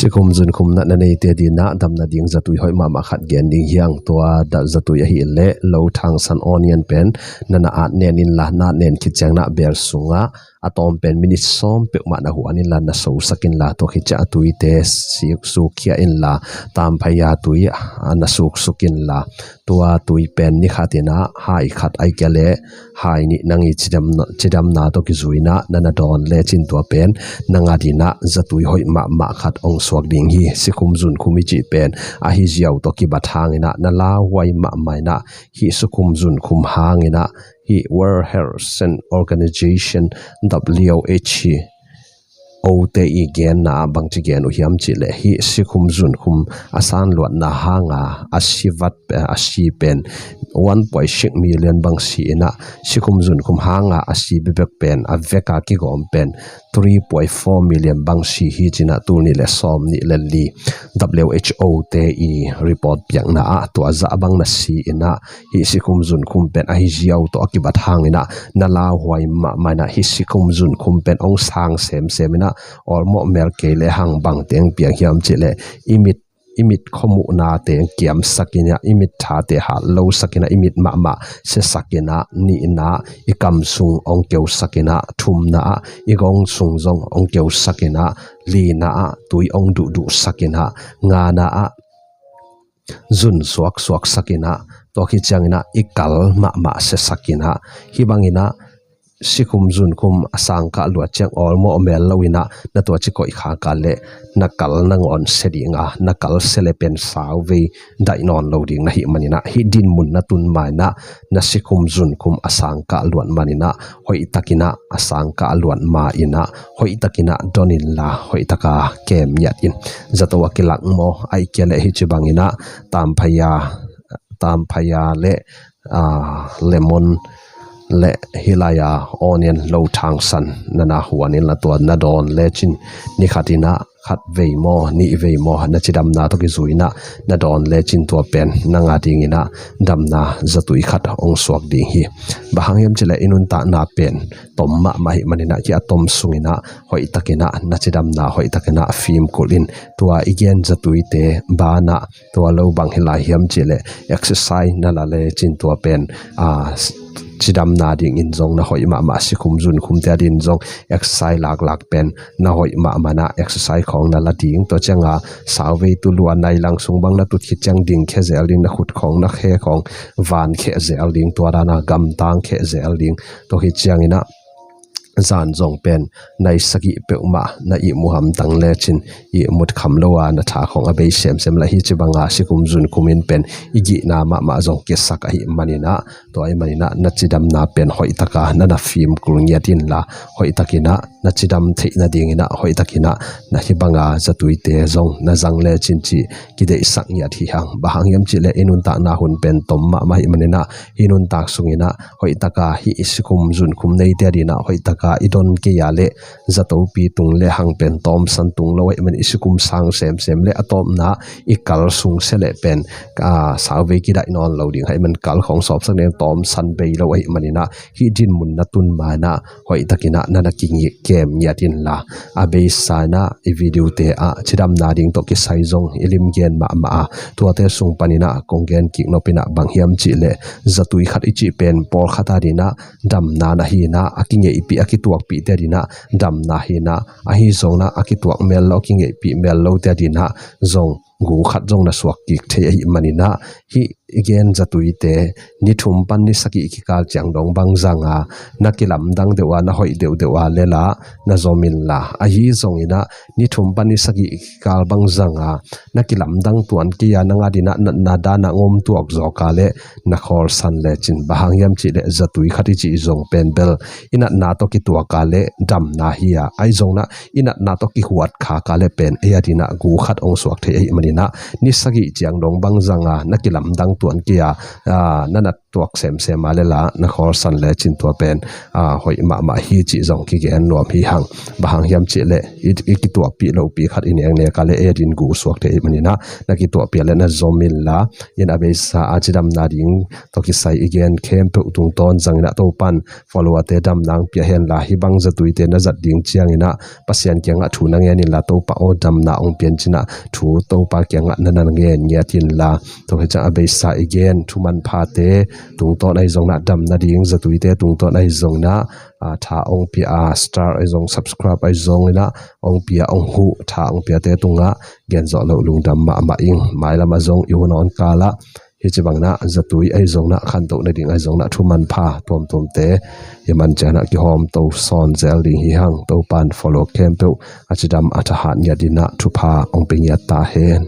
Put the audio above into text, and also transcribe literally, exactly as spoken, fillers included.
Sikhum zunkhum na na neite adingin ah damna ding zatui hoih mahmah khat gen ding hi hang. Tua zatui ahih leh lo thangsan onion pen na na at nen inla, na at nen khit ciangin ah bel sungah a tawm pen minit sawm peuhmah na huan inla, na sosak inla, tua khit ciang a tuite suk, sukkhia inla, tamphaia tui ah na suksuk inla, tua tui pen ni khat in ah hai khat ahih kei leh hai nih nang i cidamna, cidamna tawh kizui in ah na na dawn lecin tua pen nang adingin ah zatui hoih mahmah khat hong suak ding hi. Sikhum zunkhum i cih pen ahi ziau tawh kibat hangin ah na lauhuai mahmah in ah, hih sikhum zunkhum hangin ah hih World Health Organization, W H O te i genna ah bangci gen uh hiam cih leh, hih sikhum zunkhum a sanluatna hanga a si vat, a si pen one point six million bang si in ah, sikhum zunkhum hanga a si bekbek pen, a veka kigawm pen three point four million bang si hi ci-in ah, tul nih le sawm nih le li W H O te i report piakna ah tua zah bang na si in ah, hih sikhum zunkhum pen ahi ziau tawh a kibat hangin ah na lauhuai mahmah in ah, hih sikhum zunkhum pen hong sang semsem in ah, awlmawh mel kei lehang bang teng piang hiam cih leh, i mit, i mit khuamuhna teng kiamsak in ah, i mit thate hat losak in ah, i mit mahmah siasak in ah, nihna ah i kam sung hong keusak in ah, thumna ah i gong sung zong hong keusak in ah, lina ah tui hong duhduhsak in ah, ngana ah zun suaksuaksak in ah, tua khit ciangin ah i kal mahmah siasak in ah, hih bangin ah sikhum zunkhum a sangkah luat ciang awlmawh mel lo in ah na tua ci koih khak leh na kal nangawn sia ding a, na kal sia leh pen sauvei daih nawn lo ding na hih manin ah, hih dinmun na tun ma in ah na sikhum zunkhum a sangkah luat manin ah hoihtakin ah, a sangkah luat ma in ah hoihtakin ah don inla, hoihtaka kem ngiat in. Zato a kilak maw, ahih kei leh hih ci bangin ah tamphaia, tamphaia le, ah, lemon le hih lai-a onion lo thangsan na na huan inla, tua na dawn lecin ni khat in ah khat vei maw, nih vei maw, na cidamna tawh kizui in ah na dawn lecin tua pen nang adingin ah damna zatui khat hong suak ding hi. Bang hang hiam cih leh i nuntakna pen tom mahmah ahih manin ah, hih a tom sungin ah hoihtakin ah na cidamna hoihtakin ah fimkulh in. Tua i gen zatuite banah tua lo bang hi lai hiam cih leh, exercise na la lecin tua pen, ah, cidamna dingin zong na hoih mahmah, sikhum zunkhum te adingin zong exercise laklak pen na hoih mahmah in ah, exercise khawng na la ding. Tua ciangin sauvei tu lua, nai lang sung bang na tut khit ciang dingkhia zel ding, na khut khawng na khe khawng vankhia zel ding, tua dan a gamtang khia zel ding. Tua khit ciangin ah zan zong pen nai sagih peuhmah na ihmu hamtang lecin ihmut kham lo a, na tha khawng a bei semsem leh, hih ci banga sikhum zunkhum in pen i gihna mahmah zong kisak ahih manin ah, tua ahih manin ah na cidamna pen hoihtaka na na fimkulh ngiat inla, hoihtakin ah na cidam theih nadingin ah hoihtakin ah na hih banga zatuite zong na zang lecin cih kideihsak ngiat hi hang. Bang hang hiam cih leh i nuntakna hun pen tom mahmah ahih manin ah, hih nuntak sungin ah hoihtaka hih i sikhum zunkhum neite adingin ah hoihtaka i don kei a leh, zatopi tung lehang pen tawmsan tung lo ahih manin i sikhum sang semsem leh a tawpna i kal sung sia leh pen, ah, sauvei kidaih nawn lo ding ahih manin kal khawng sawpsak ding, tawmsan bei lo ahih manin ah, hih dinmun na tun ma in ah hoihtakin ah na na kingih kem ngiat inla, a beisa in ah i video te ah cidamna ding tawh kisai zong i lim gen mahmah a, tuate sung panin ah kong gen kik nop in ah bang hiam cih leh, zatui khat i cih pen pawlkhat adingin ah damna na hi in ah, a kingeihpih, a kituakpihte adingin ah damna hi in ah, ahi zongin ah a kituak mel lo, a kingeihpih mel lote adingin ah zong gu khat zong na suak kik thei ahih manin ah, hih i gen zatuite ni thum pan ni sagih kikal ciang dong bang zanga na kilamdang deuh a, na hoih deuhdeuh a lel a na zom inla, ahi zongin ah ni thum pan ni sagih kikal bang zanga na kilamdang tuan kei a, nang adingin ah natna dan a ngom tuak zawk a leh na khawlsan lecin, bang hang hiam cih leh zatui khat i cih zong pen bel i natna tawh kituak a leh damna hi a, ahi zongin ah i natna tawh kihuat khak a leh pen ei adingin ah gu khat hong suak thei ahih manin Inah ni sagih ciang dong bang zanga na kilamdang tuan kia, ah, na nat tuak semsem a le la na khawlsan le cin tua pen, ah, hoih mahmah hi cih zong kigen nuam hi hang. Bang hang hiam cih leh i, i kituahpih lopi khat i nengnek a le edin gu suak thei i maninah na kituahpih a le na zom inla, in a beisa a cidamna ding tawh kisai i gen khempeuh tungtawn zanginah Topan follower-te damna hong pia henla, hih bang zatuite na zat ding cianginah Pasian kiangah thu na ngen inla, Topa aw damna hong pian cinah thu Topa kiangah na na ngen ngiat inla, tua hi ciang a beisa i gen thu manphate tungtawn ahi zonginah damna ding zatuite tungtawn ahi zonginah, ah, tha hong pia a star ahi zong subscribe ahi zonginah hong pia hong huh tha hong piate tungah gen zawh loh lungdam mahmah ing. Mailamah zong i hun awn kalah hih ci banginah zatui ahi zonginah khantoh nading ahi zonginah thu manpha tuamtuamte i man cianginah kihawm to sawn zel ding hi hang. Topan follow khempeuh a cidam a thahat ngiat dinah thupha hong pe ngiat ta hen.